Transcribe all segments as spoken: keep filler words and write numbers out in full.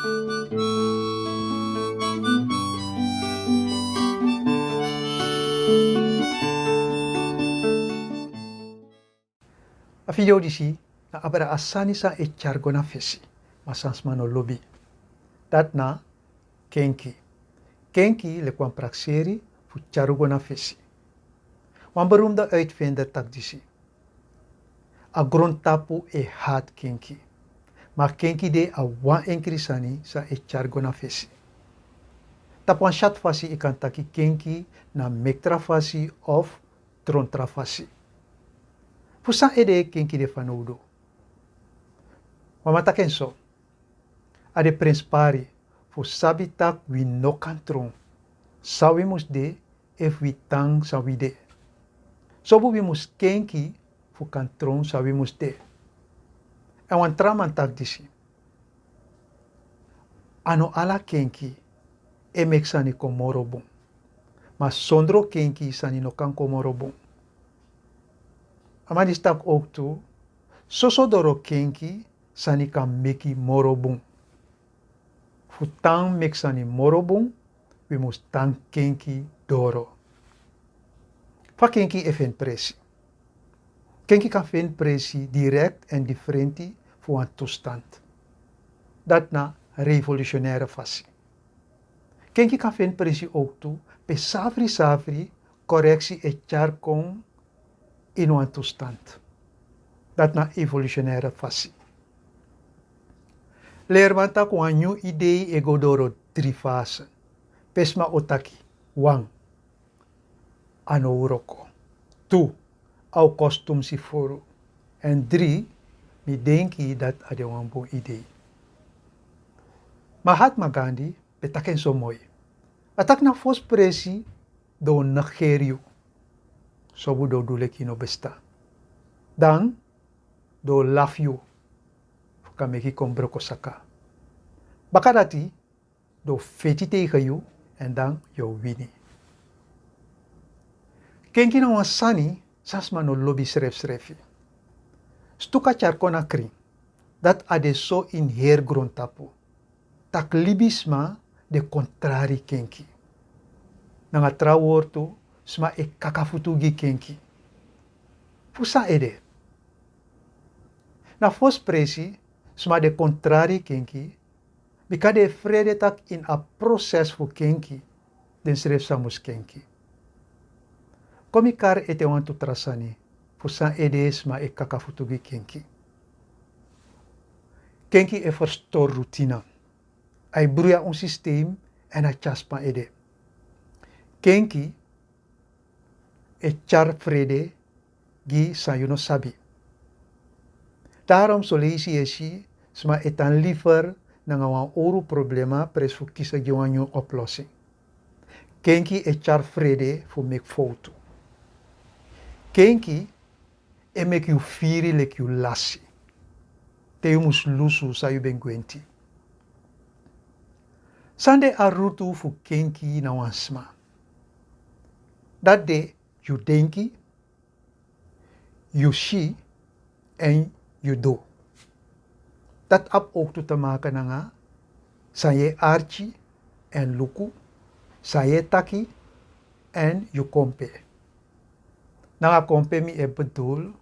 A video disi na abra a sani san e tyari go na fesi, ma san sma no lobi. Dati na kenki. Kenki leki wan prakseri fu tyari go na fesi. Wan beroemde uitvinder taki disi: a grontapu e hati kenki. Ma kenki de a wan enkri sani san e tyari go na fesi. Tapu wan syatu fasi yu kan taki kenki na meki tra fasi of tron tra fasi. Fu san ede kenki de fanowdu? Wan man taki en so: a de prenspari fu sabi taki wi no kan tron san wi mus de, efu wi tan san wi de. Sobu wi mus kenki fu kan tron san wi mus de. Èn wan tra man taki disi: a no ala kenki e meki sani kon moro bun. Ma sondro kenki sani no kan kon moro bun. A man disi taki owktu: soso doro kenki sani kan meki moro bun. Fu tan meki sani moro bun, wi mus tan kenki doro. Fa kenki e feni presi? Kenki kan feni presi direkti èn difrenti fu wan toestand. Dati na revolutionaire fasi. Kenki kan feni presi owktu pe safri safri koreksi e tyari kon ini wan toestand. Dati na evolutionaire fasi. Lerman taki wan nyun idei e go doro dri fase. Pe sma o taki: wan, a no wroko. Tu, a o kosi tumsi furu. Èn dri, mi denki dati a de wan bun idei. Mahatma Gandhi ben taki en so moi. A taki na fosi presi den o negeri yu. Sobu den o du leki yu no bestan. Dan den o lafu yu fu kan meki yu kon broko saka. Baka dati den o feti tegen yu, èn dan yu o wini. Kenki na wan sani san sma no lobi srefsrefi. Stuka tyari kon na krin, dati a de so ini heri grontapu. Tak' libisma de kontrari kenki. Nanga tra wortu, sma e kaka futu gi kenki. Fu san ede? Na fosi presi, sma de kontrari kenki, bika den e frede tak' ini a proses fu kenki, densrefi sa mus kenki. Kon mi kari ete wantu tra sani fu san ede sma e kaka futu gi kenki. Kenki e ferstori rutina. A e bruya un sistem èn a tyari sma ede. Kenki e tyari frede gi san yu no sabi. Daarom soleisi yu e si sma e tan liver nanga wan owru problema presi fu kisi gi wan nyun oplossing. Kenki e tyari frede fu meki fowtu. Kenki e meki yu firi leki yu lasi, te yu mus lusu san yu ben gwenti. San de a rutu fu kenki na wan sma? Dati de yu denki, yu si èn yu du. Dati abi owktu te maka nanga san yu e arki èn luku, san yu e taki èn yu kompe. Nanga kompe mi e bedul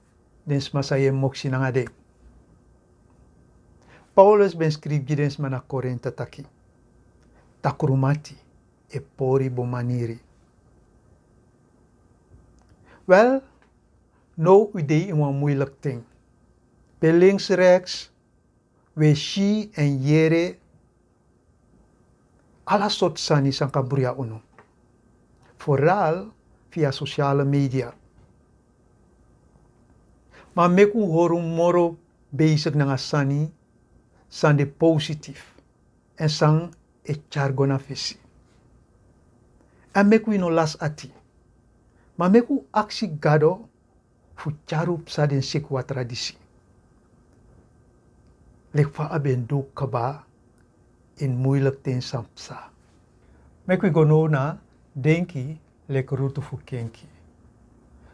den sma san yu e moksi nanga den. Paulus ben skrifi gi den sma na Korinte taki: takrumati e pori bun maniri. Wel, now wi de ini wan muiliki ten. Pe links, reks, wi e si èn yere ala sortu sani san kan bruya unu. Vooral via sociale media. Ma meki un hori un moro bezig nanga sani san de positief èn san e tyari go na fesi. Èn meki wi no lasi ati. Ma meki un aksi Gado fu tyari un psa den seki watra disi, leki fa a ben du kaba ini muiliki ten san psa. Meki wi go now na denki leki rutu fu kenki.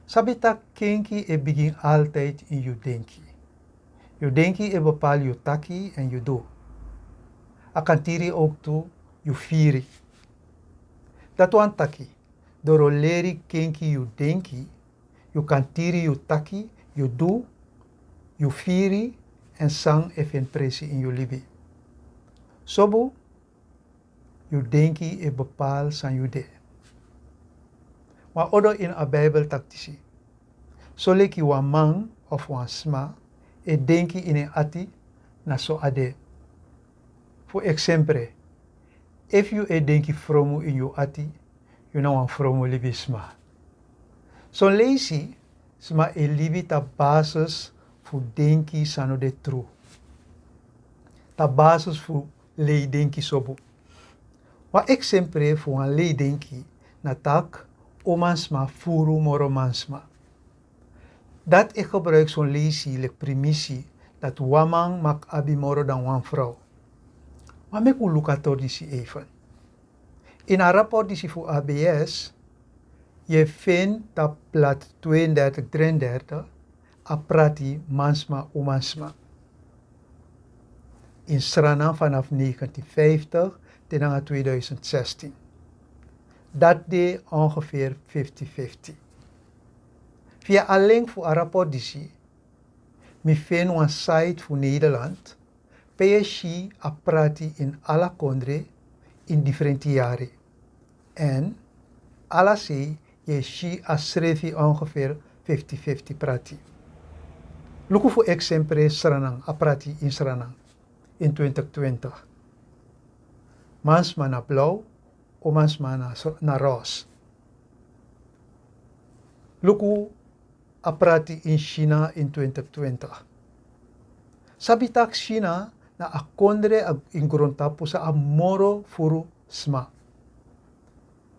Sabi tak' kenki e bigin altijd ini yu denki. Yu denki e bepali yu taki èn yu du. a kan tiri owktu yu firi. Dati wani taki, doro leri kenki yu denki, yu kan tiri yu taki, yu du, yu firi, èn san e feni presi ini yu libi. Sobu, yu denki e bepaal san yu de. Wan odo ini a Bijbel taki disi: soleki wan man of wan sma e denki ini en ati, na so a de. Fu eksempre, efu yu e denki fromu ini yu ati, yu na wan fromu libisma. Son leisi sma e libi tapu basis fu denki san no de tru, tapu basis fu lei denki sobu. Wan eksempre fu wan lei denki na taki umansma furu moro mansma. Dati e gebruiki son leisi leki primisi dati wan man mag abi moro dan wan frow. Ma meki wi luku a tori disi even. Ini a raport disi fu A B S, yu e feni tapu blad tweeëndertig, drieëndertig, a prati mansma, umansma. Ini Sranan vanaf negentien vijftig te nanga tweeduizend zestien. Dati de ongeveer fifty fifty. Via a link fu a raport disi, mi feni wan site fu Nederland, pe yu e si a prati ini ala kondre ini difrenti yari. Èn ala sei yu e si a srefi ongeveer fifty fifty prati. Luku fu eksempre Sranan, a prati ini Sranan ini twintig twintig. Mansma na blaw, umansma na, na ros. Luku a prati ini Sina ini twintig twintig. Sabi taki Sina na a kondre a, ini grontapu san abi moro furu sma.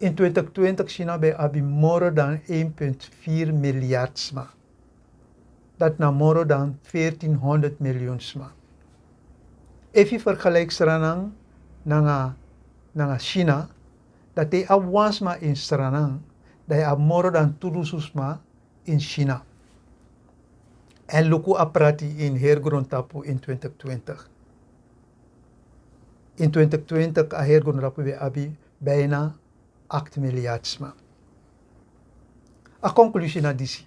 Ini twintig twintig Sina ben abi moro dan één punt vier miljard sma. Dati na moro dan veertienhonderd miljoen sma. Efu yu vergelijk Sranan nanga, nanga Sina, dan te yu abi wan sma ini Sranan, dan yu abi moro dan tu dusun sma ini Sina. Èn luku a prati ini heri grontapu ini twintig twintig. Ini twintig twintig a heri grontapu ben abi bijna acht miljard sma. A konklusi na disi.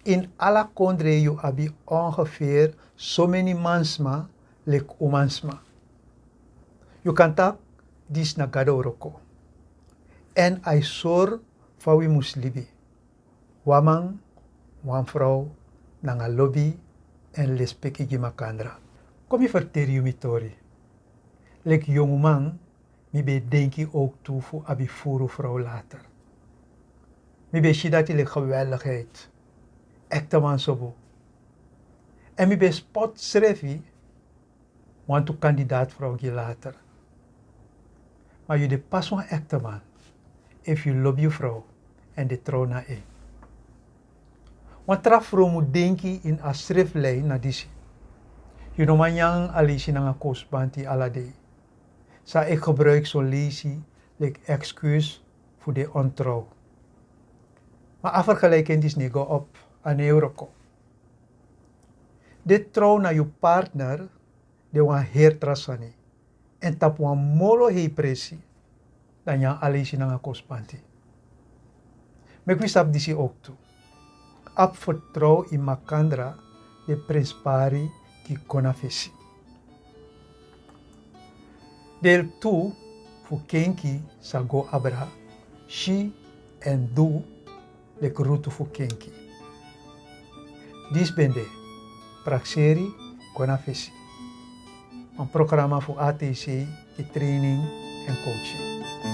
Ini ala kondre yu abi ongeveer someni mansma leki umansma. Yu kan taki disi na Gado wroko. Èn a e sori fa wi mus libi. Wan man, wan frow, nanga lobi èn lespeki gi makandra. Kon mi ferteri yu mi tori. Leki yonguman, mi ben e denki owktu fu abi furu frow later. Mi ben e si dati leki geweldigheid. Ekteman sobu. Èn mi ben e spot srefi wantu kandidaat frow gi later. Ma yu de pas wan ekteman efu yu lobi yu frow èn de trow na en. Wan tra frow mu denki ini a sreflijn na disi. Yu no man nyan aleisi nanga kosbanti ala dei. San e gebruiki son leisi leki ekskuus fu de ontrow. Ma a vergelijking disi no e go op, a no e wroko. De trow na yu partner de wan heri tra sani. Èn tapu wan moro hei presi, dan nyan aleisi nanga kosbanti. Meki wi sabi disi owktu. Abi fertrow ini makandra, de prenspari gi kon na fesi. Deel tu fu kenki sa go abra, si èn du leki rutu fu kenki. Disi ben de Prakseri kon na fesi, wan programa fu A T C gi training èn coaching.